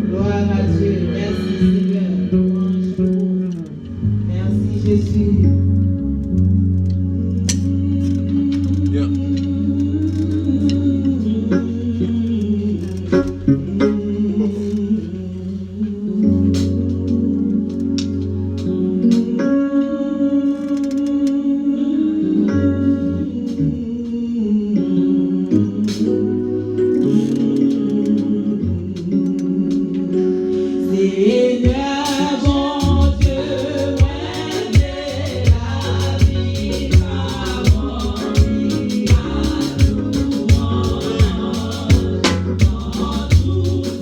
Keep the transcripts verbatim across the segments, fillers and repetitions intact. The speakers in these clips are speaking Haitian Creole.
Gloire à Dieu. Merci Seigneur. Louange pour vous. Merci Jésus. Yeah. Senyè Bondye mwen, de lavi pa mwen, li a louanj nan tout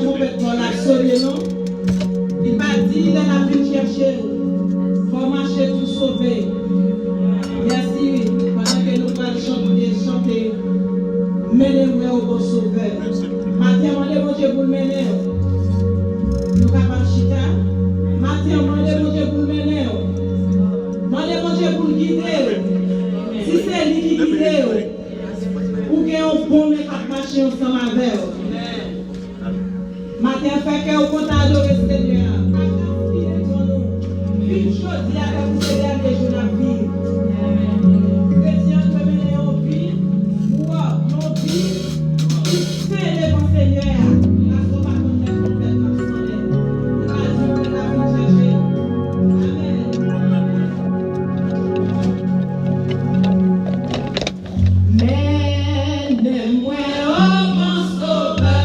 Twonpèt pa w la sone non. Li pa di lè l ap vin chèche w, fò w mache pou w sove. Mèsi wi. Pandan ke nou pral chante, chante, mennen m wè w bon Sovè. Maten an, mande Bondye pou l mennen w. Nou kapab chita. Maten an, mande Bondye pou l mennen w. Mande Bondye pou l gide w. Si se li ki gide w, ou gen yon bon men k ap mache ansanm avè w. Maten an, fè kè w kontan adore Senyè a. Pa gaspiye tan nou. Viv jodi a tankou se dènye jou n ap viv. Kretyen an dwe mennen yon vi pwòp, yon vi ki sen devan Senyè a. Paske w pa konn lè twonpèt la ap sonnen. Li pa di w lè l ap vin chèche. Amèn. Mennen mwen, o bon Sovè.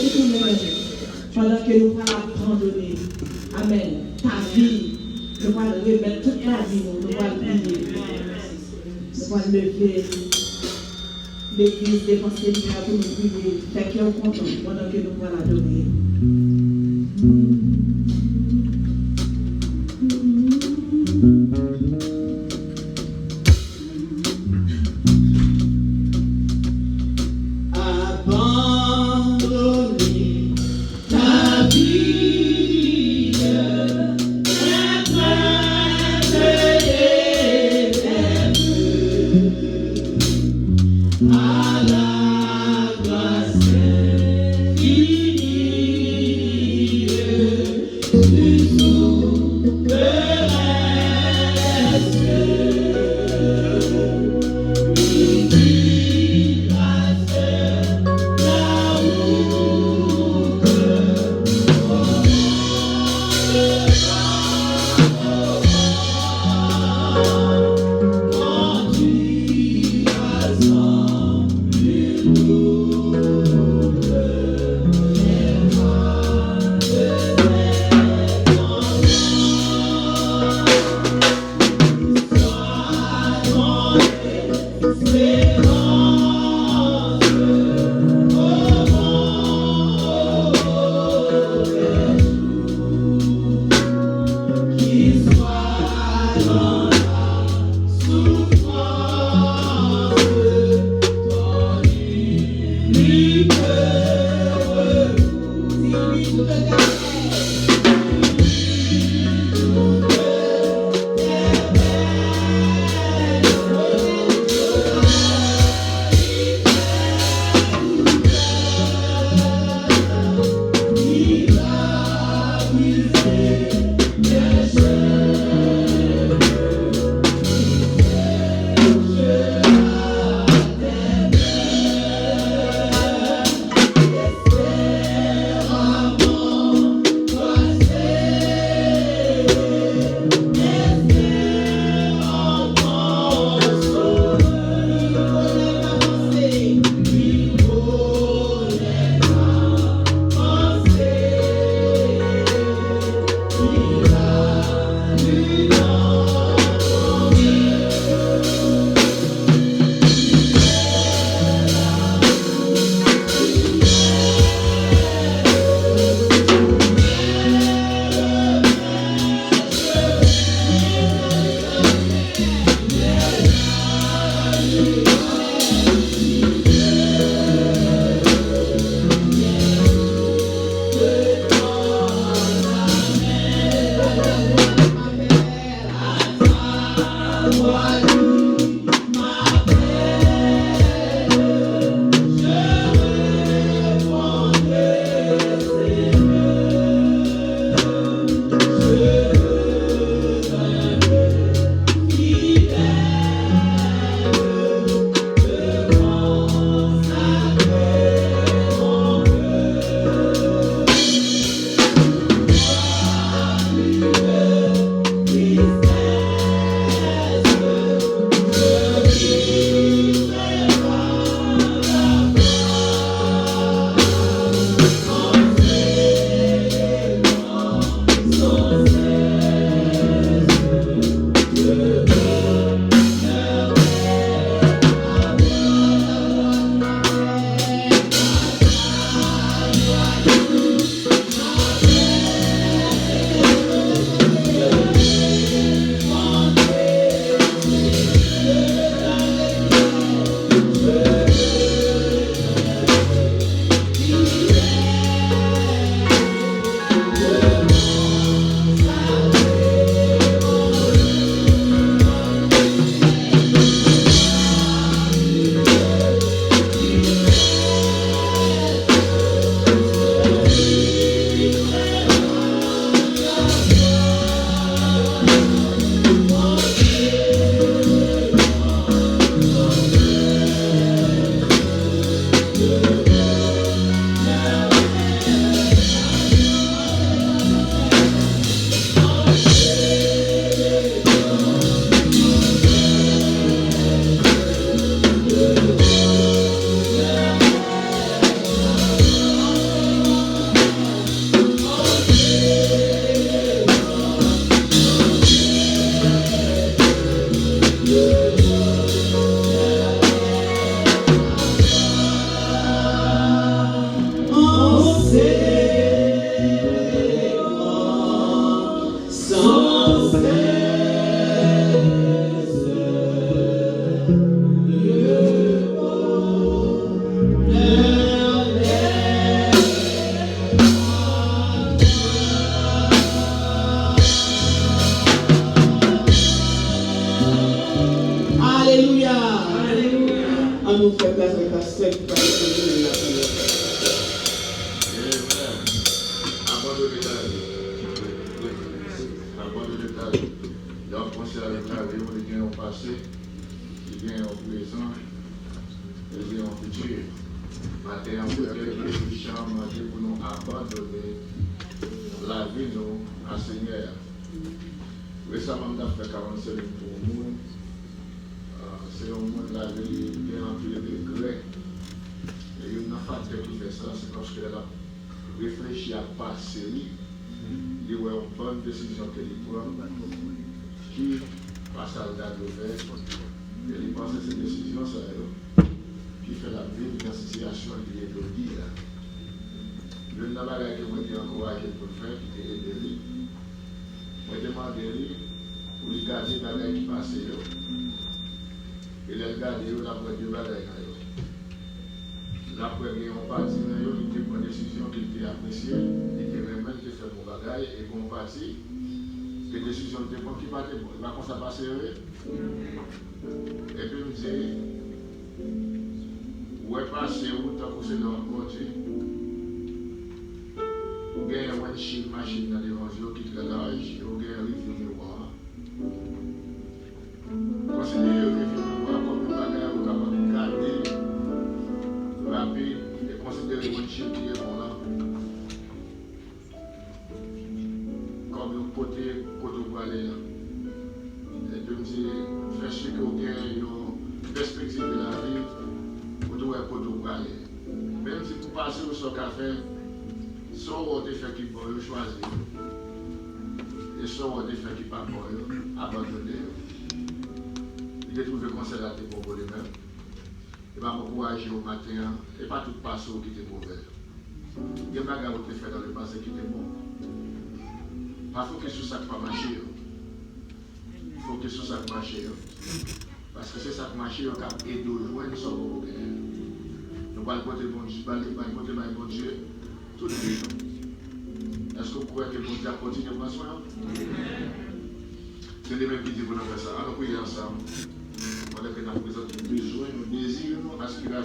Retounen, pandan ke nou pral abandone, amèn, ta vi, nou pral remèt tout lavi nou, nou pral priye. Nou pral leve legliz devan Senyè a pou nou priye. Fè kè w kontan pandan ke nou pral adore. Abandonner ta vie à la grâce de l'Éternel, à la grâce infinie. Se avèk lavi w, li gen yon pase, li gen yon prezan, li gen yon fiti. Maten an, poutèt Jezi Chan mande pou nou abandone lavi nou a Senyè a. Resaman, m t ap fè karannsenk min pou yon moun. Ah, se yon moun lavi li gen anpil regrè. E youn nan faktè ki fè sa, se paske lè l ap reflechi ak pase li, li wè yon bann desizyon ke li pran ki pa sa l ta dwe fè, e li panse se desizyon sa yo ki fè l ap viv nan sitiyasyon li ye jodi a. Youn nan bagay ke mwen te ankouraje l pou l fè, ki te ede li, mwen te mande li pou li gade bagay ki pase yo, e lè l gade yo, l ap wè de bagay nan yo. L ap wè gen yon pati nan yo, li te pran desizyon ke l te apresye, li te renmen, li te fè bon bagay, e gen yon pati, gen desizyon li te pran ki pa te bon. E pa konsa pase yo ye? Epi m di, wè pase ou tankou se lè w ap kondui, ou genyen windshield machin nan devan je w ki trè laj, e ou genyen rearview mirror an. Konsidere rearview mirror a kòm yon bagay ou kapab gade rapid e konsidere windshield ki devan w lan kòm yon kote, kote w prale a. Epi m di, fè si ke w gen yon pèspektiv de lavi, kote w wè kote w prale. Men m di pou pase w, sa w ka fè, sa w wè w te fè ki bon yo, chwazi yo. E sa w wè w te fè ki pa bon yo, abandone yo. Li te twouve konsèy la te bon pou li menm. E m ap ankouraje w maten an, e pa tout pase w ki te movè. Gen bagay ou te fè nan lepase ki te bon. Pa fokis sou sa k pa mache yo. Fokis sou sa k mache yo. Paske se sa k mache yo k ap ede w jwenn sa w poko genyen. Nou pral pote Bondye, pral, pral pote bay Bondye tout vi nou. Èske w kwè ke Bondye ap kontinye pran swen w? Se li menm ki di pou nou fè sa. Ann nou priye ansanm. Pandan ke n ap prezante bezwen nou, dezi nou, aspirasyon